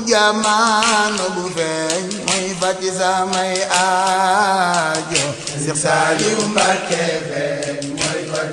jamono bu feeñ muy faj samay aajo Seex Saaliw Mbàkke feeñ mooy faj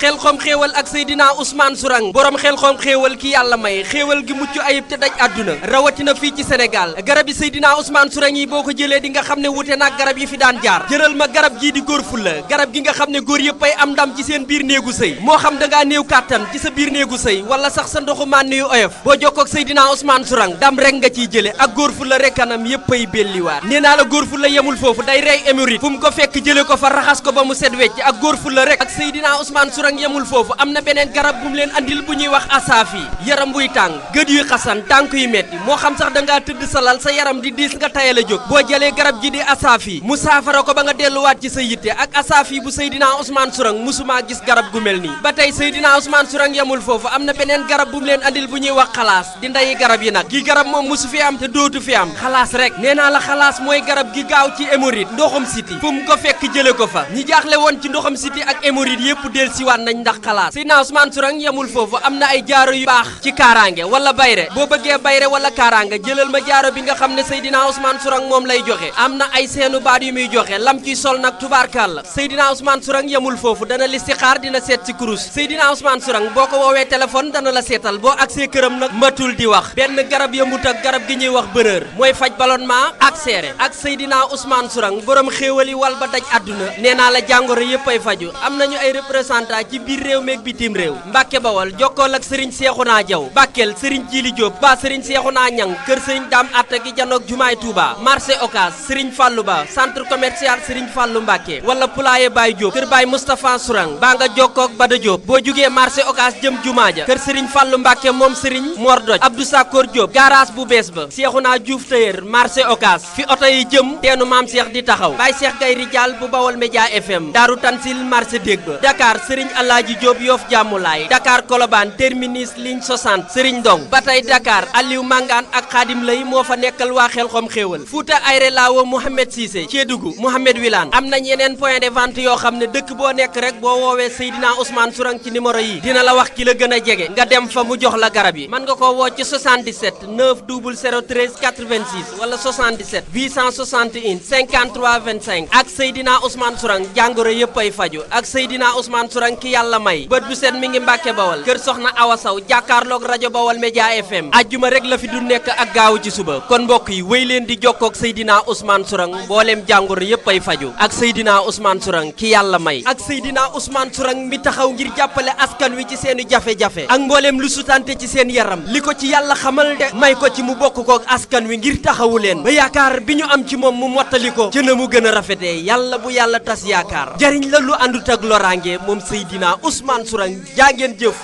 xel xom xéewal ak Seydina Ousmane Sourang borom xel xom xéewal ki yàlla may xéewal gi mucc ayib te daj àdduna rawatina fii ci Sénégal garab yi Seydina Ousmane Sourang yi boo ko jëlee di nga xam ne wute naag garab yi fi daan jaar jëral ma garab gii di góor fulla garab gi nga xam ne góor yëpp ay am ndam ci seen biir néegu sëy moo xam da ngaa néew kàttan ci sa biir néegu sëy wala sax sa ndoxu mànn yu oyof boo jokkoog Seydina Ousmane Sourang dam rek nga ciy jële ak góor fulla rek kanam yëpp ay belliwaat nee naa la góor fulla yemul foofu day rey hémorroïde fu mu ko fekk jële ko fa raxas ko ba mu set wecc ak góor fulla rek ak Seydina Ousmane Sourang yemul foofu am na beneen garab bu mu leen andil bu ñuy wax asaafi yaram buy tàng gët yuy xasan tànk yu metti moo xam sax da ngaa tëdd sa lal sa yaram di diis nga tayal a jóg boo jëlee garab gi di asaafi mu saafara ko ba nga delluwaat ci sa yitte ak asaafi bu Seydina Ousmane Sourang musumaa gis garab gu mel nii ba tey Seydina Ousmane Sourang yemul foofu am na beneen garab bu mu leen andil bu ñuy wax xalaas di ndeyi garab yi nag gi garab moom musu fi am te dootu fi am xalaas rek nee naa la xalaas mooy garab gi gaaw ci hémorroïde ndoxum siti fu mu ko fekk jële ko fa ñi jaaxle woon ci ndoxum siti ak hémorroïde yépp del siwaat nañ ndax xalaas Seydina Ousmane Sourang yemul foofu am na ay jaaro yu baax ci kaaraange wala bayre boo bëggee bayre wala kaaraange jëlal ma jaaro bi nga xam ne Seydina Ousmane Sourang moom lay joxe am na ay seenu baat yu muy joxe lam ciy sol nag tubaarkàlla Seydina Ousmane Sourang yemul foofu dana listixaar dina seet ci kurus Seydina Ousmane Sourang boo ko woowee téléphone dana la seetal boo agsee këram nag matul di wax benn garab yëmbut ak garab gi ñuy wax bonheur mooy faj ballonnement ak seere ak Seydina Ousmane Sourang borom xéewali wal ba daj àdduna nee naa la jàngoro yépp ay faju am nañu ay représentant ci biir réew meeg bitim réew Mbàkke Bawol jokkool ak Serigne Cheikhouna Diaw Bakel Serigne Djili Diop ba Serigne Cheikhouna Niang kër Serigne Dame Atta gi janoog Jumaay Touba marché Ocass Serigne Fallou Ba centre commercial Serigne Fallou Mbàkke wala Poulaye Baye Diop kër Baye Moustapha Sourang baa nga jokkoog Bada Diop boo jugee marché Ocass jëm Jumaa ja kër Serigne Fallou Mbàkke moom Serigne Mor Doj Abdou Sakor Diop garage bu bees ba Cheikhouna Diouf Tailleur marché Ocass fi oto yi jëm teenu Maam Cheikh di taxaw Baye Cheikh Gay Rijal bu Bawol Média FM Daaru Tansil marché Dég ba Dakar Serigne Alaaji Diop Yoff Jàmmulaay Dakar Colobane terminus ligne 60 Serigne Ndong ba tey Dakar Aliou Mangane ak Khadim Lay moo fa nekkal waa xel xom xéewal Fouta Ayre Lawo Mohamed Cissé Kédougou Mohamed Wilane am nañ yeneen point de vente yoo xam ne dëkk boo nekk rek boo woowee Seydina Ousmane Sourang ci numéro yi dina la wax ki la gën a jege nga dem fa mu jox la garab yi mën nga ko woo ci 77 90013 86 wala 77 861 53 25 ak Seydina Ousmane Sourang jàngoro yépp ay faju ak Seydina Ousmane Sourang ki yàlla may bët bu set mi ngi Mbàkke Bawol kër Soxna Awa Saw jàkkaarloog rajo Bawol Média FM ajjuma rek la fi du nekk ak gaawu ci suba kon mbokk yi wéy leen di jokkoog Seydina Ousmane Sourang mbooleem jàngoro yépp ay faju ak Seydina Ousmane Sourang ki yàlla may ak Seydina Ousmane Sourang mi taxaw ngir jàppale askan wi ci seeni jafe-jafe ak mbooleem lu sutante ci seen yaram li ko ci yàlla xamal de may ko ci mu bokk koog askan wi ngir taxawu leen ba yaakaar bi ñu am ci moom mu mottali ko ci na mu gën a rafetee yàlla bu yàlla tas yaakaar jariñ la lu àndut ak loraange moom Seydina Ousmane Sourang jaa ngeen jëf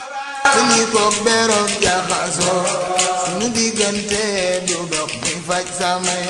suñu ko beroon jaxasoo suñu diggante du dox di faj samay